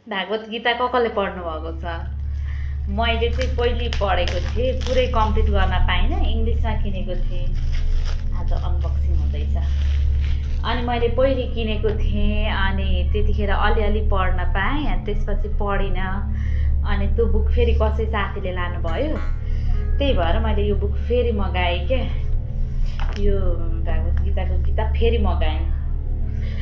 भागवत गीता कसले पढ्नु भएको छ? मैले चाहिँ पहिले पढेको थिएँ, पुरै कम्प्लिट गर्न पाइनँ, इङ्ग्लिसमा किनेको थिएँ। आज अनबक्सिङ हुँदैछ। अनि मैले पहिले किनेको थिएँ, अनि त्यतिखेर अलिअलि पढ्न पाएँ, अनि त्यसपछि पढिनँ। अनि त्यो बुक फेरि कसै साथीले लानुभयो, त्यही भएर मैले यो बुक फेरि मगाएँ क्या। यो भागवत गीताको किताब फेरि मगाएँ।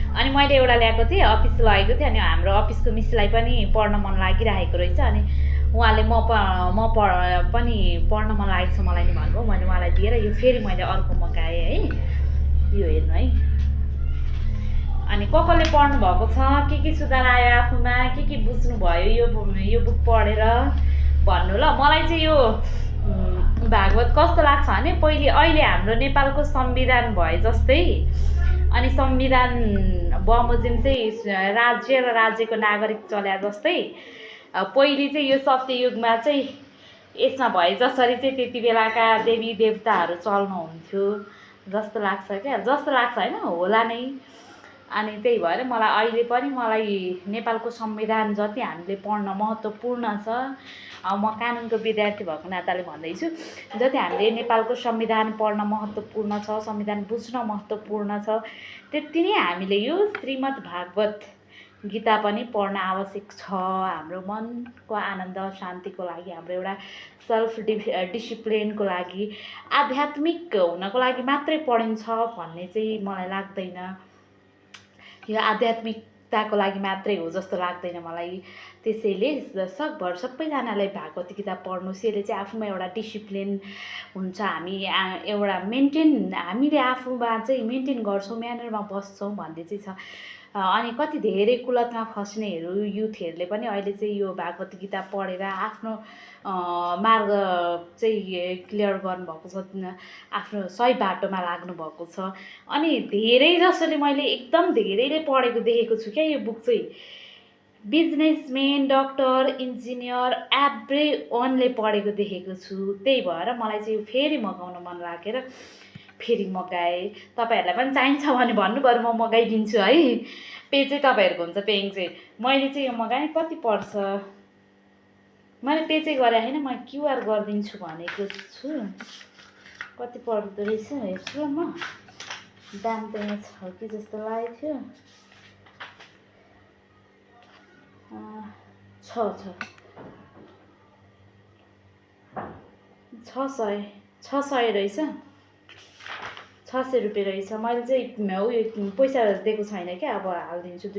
अनि मैले एउटा ल्याएको थिएँ, अफिस लगेको थिएँ, अनि हाम्रो अफिसको मिसलाई पनि पढ्न मन लागिरहेको रहेछ। अनि उहाँले पनि पढ्न मन लागेको छ मलाई नि भन्नुभयो। मैले उहाँलाई दिएर यो फेरि मैले अर्को मगाएँ है। यो हेर्नु है। अनि कसले पढ्नु भएको छ, के सुधार आयो आफूमा, के बुझ्नुभयो यो बुक पढेर भन्नु ल। मलाई चाहिँ यो भागवत कस्तो लाग्छ भने अहिले हाम्रो नेपालको संविधान भए जस्तै, अनि संविधान बमोजिम चाहिँ राज्य र राज्यको नागरिक चल्या जस्तै, पहिले चाहिँ यो सत्ययुगमा चाहिँ यसमा भए जसरी चाहिँ त्यति बेलाका देवी देवताहरू चल्नुहुन्थ्यो जस्तो लाग्छ क्या। जस्तो लाग्छ होइन, होला नै। अनि त्यही भएर मलाई नेपालको संविधान जति हामीले पढ्न महत्त्वपूर्ण छ, म कानुनको विद्यार्थी भएको नाताले भन्दैछु, जति हामीले नेपालको संविधान पढ्न महत्त्वपूर्ण छ, संविधान बुझ्न महत्त्वपूर्ण छ, त्यति नै हामीले यो श्रीमद् भागवत गीता पनि पढ्न आवश्यक छ। हाम्रो मनको आनन्द शान्तिको लागि, हाम्रो एउटा सेल्फ डिसिप्लिनको लागि, आध्यात्मिक हुनको लागि मात्रै पढिन्छ भन्ने चाहिँ मलाई लाग्दैन। यो आध्यात्मिकताको लागि मात्रै हो जस्तो लाग्दैन मलाई। त्यसैले सकभर सबैजनालाई भागवत गीता पढ्नुहोस्। यसले चाहिँ आफूमा एउटा डिसिप्लिन हुन्छ। हामीले आफूमा चाहिँ मेन्टेन गर्छौँ, म्यानरमा बस्छौँ भन्ने चाहिँ छ। अनि कति धेरै कुलतमा फस्नेहरू युथहरूले पनि अहिले चाहिँ यो भागवत गीता पढेर आफ्नो मार्ग चाहिँ क्लियर गर्नुभएको छ, आफ्नो सही बाटोमा लाग्नुभएको छ। अनि धेरै जसोले मैले एकदम धेरैले पढेको देखेको छु क्या। यो बुक चाहिँ बिजनेसम्यान, डक्टर, इन्जिनियर एभ्री वानले पढेको देखेको छु। त्यही भएर मलाई चाहिँ यो फेरि मगाउन मन लागेर फेरि मगाएँ। तपाईँहरूलाई पनि चाहिन्छ भने भन्नु, बरु म मगाइदिन्छु है। पे चाहिँ तपाईँहरूको हुन्छ, पेइङ चाहिँ। मैले चाहिँ यो मगाएँ। कति पर्छ मैले पे चाहिँ गरेँ होइन, म क्युआर गरिदिन्छु भनेको छु। कति पर्दो रहेछ हेर्छु म। दाम त यहाँ छ कि जस्तो लागेको थियो। 600 रहेछ, 600 रुपियाँ रहेछ। मैले चाहिँ उयो पैसा दिएको छैन क्या, अब हालिदिन्छु।